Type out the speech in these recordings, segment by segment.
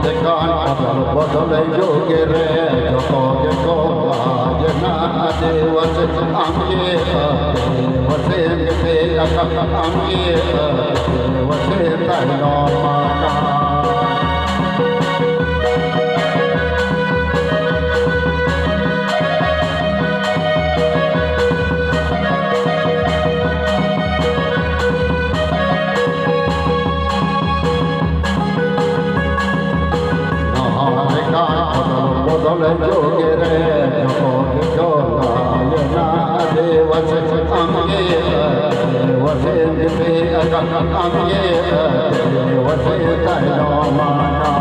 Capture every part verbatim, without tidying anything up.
ᱞᱮᱠᱟᱱ ᱟᱫᱚᱞ ᱵᱚᱫᱚᱞ ᱡᱩᱜᱽ ᱨᱮ ᱡᱚᱛᱚ ᱜᱮᱠᱚ ᱞᱟᱡ ᱮᱱᱟ ᱟᱹᱫᱤᱵᱟᱹᱥᱤ᱾ ᱟᱢᱜᱮ ᱟᱹᱫᱤᱵᱟᱹᱥᱤᱢ ᱵᱤᱫ ᱟᱠᱟᱫ, ᱟᱢᱜᱮ ᱟᱹᱫᱤᱵᱟᱹᱥᱤ ᱛᱟᱭᱱᱚᱢ ᱟᱠᱟᱱ᱾ ᱱᱟᱦᱟᱜ ᱞᱮᱠᱟᱱ ᱚᱫᱚᱞ ᱵᱚᱫᱚᱞ ᱡᱩᱜᱽ ᱨᱮ ᱡᱚᱛᱚ ᱜᱮᱠᱚ ᱞᱟᱭᱮᱱᱟ ᱟᱹᱫᱤᱵᱟᱹᱥᱤ᱾ ᱟᱢᱜᱮ ᱟᱹᱫᱤᱵᱟᱹᱥᱤ ᱵᱤᱫ ᱟᱠᱟᱱ, ᱟᱢᱜᱮ ᱟᱹᱫᱤᱵᱟᱹᱥᱤ ᱛᱟᱭᱱᱚᱢ ᱟᱠᱟᱱ᱾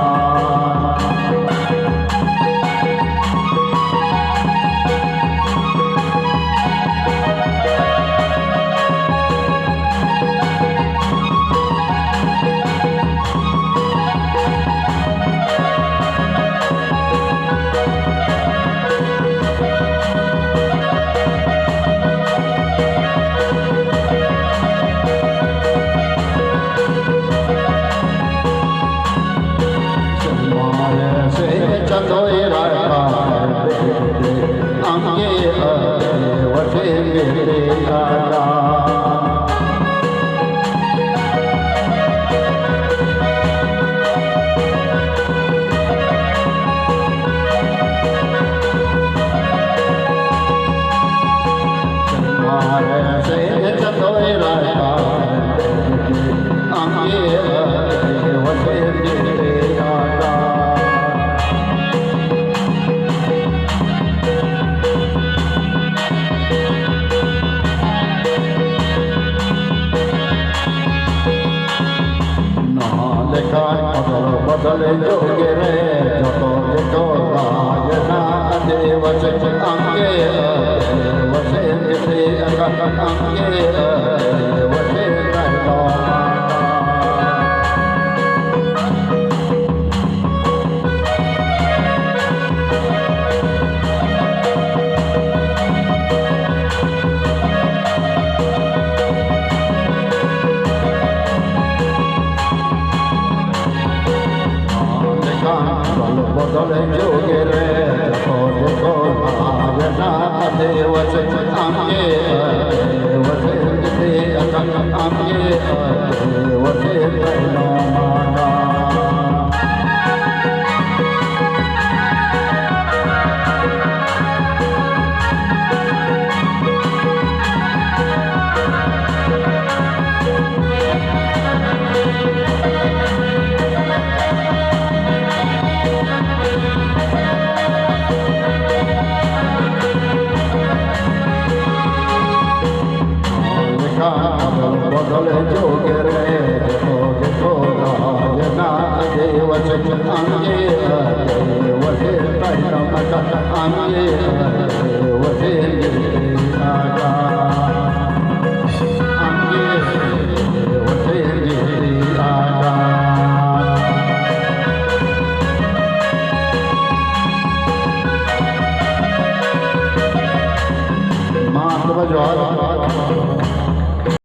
ᱵᱚᱫᱚᱞ ᱡᱩᱜᱽ ᱨᱮ ᱡᱚᱛᱚ ᱜᱮᱠᱚ ᱞᱟᱭᱮᱱᱟ ᱟᱹᱫᱤᱵᱟᱹᱥᱤ, ᱟᱢᱜᱮ ᱟᱹᱫᱤᱵᱟᱹᱥᱤ ᱜᱤᱫᱤ ᱟᱠᱟᱱ, ᱟᱢᱜᱮ ᱟᱹᱫᱤᱵᱟᱹᱥᱤ ᱛᱟᱭᱱᱚᱢ ᱟᱠᱟᱱ᱾ ᱞᱮᱠᱟᱱ ᱫᱚᱞ ᱵᱚᱫᱚᱞ ᱡᱩᱜᱽ ᱨᱮ ᱡᱚᱛᱚ ᱜᱮᱠᱚ ᱞᱟᱦᱟᱣᱮᱱᱟ ᱟᱹᱫᱤᱵᱟᱹᱥᱤ, ᱟᱢᱜᱮ ᱟᱹᱫᱤᱵᱟᱹᱥᱤ ᱜᱤᱫᱤ ᱟᱠᱟᱱ, ᱟᱢᱜᱮ ᱟᱹᱫᱤᱵᱟᱹᱥᱤ ᱛᱟᱭᱱᱚᱢ ᱟᱠᱟᱱ᱾ ᱵᱚᱫᱚᱞ ᱡᱩᱜᱽ ᱨᱮ ᱡᱚᱛᱚ ᱜᱮᱠᱚ ᱞᱟᱦᱟᱭᱮᱱᱟ ᱟᱹᱫᱤᱵᱟᱹᱥᱤ, ᱟᱢᱜᱮ ᱟᱹᱫᱤᱵᱟᱹᱥᱤ ᱛᱟᱭᱱᱚᱢ ᱟᱠᱟᱱ, ᱟᱢᱜᱮ ᱟᱹᱫᱤᱵᱟᱹᱥᱤ ᱜᱤᱫᱤ ᱟᱠᱟᱱ, ᱟᱢᱜᱮ ᱟᱹᱫᱤᱵᱟᱹᱥᱤ ᱜᱤᱫᱤ ᱟᱠᱟᱱ᱾ ᱢᱟ ᱛᱚᱵᱮ ᱡᱚᱦᱟᱨ᱾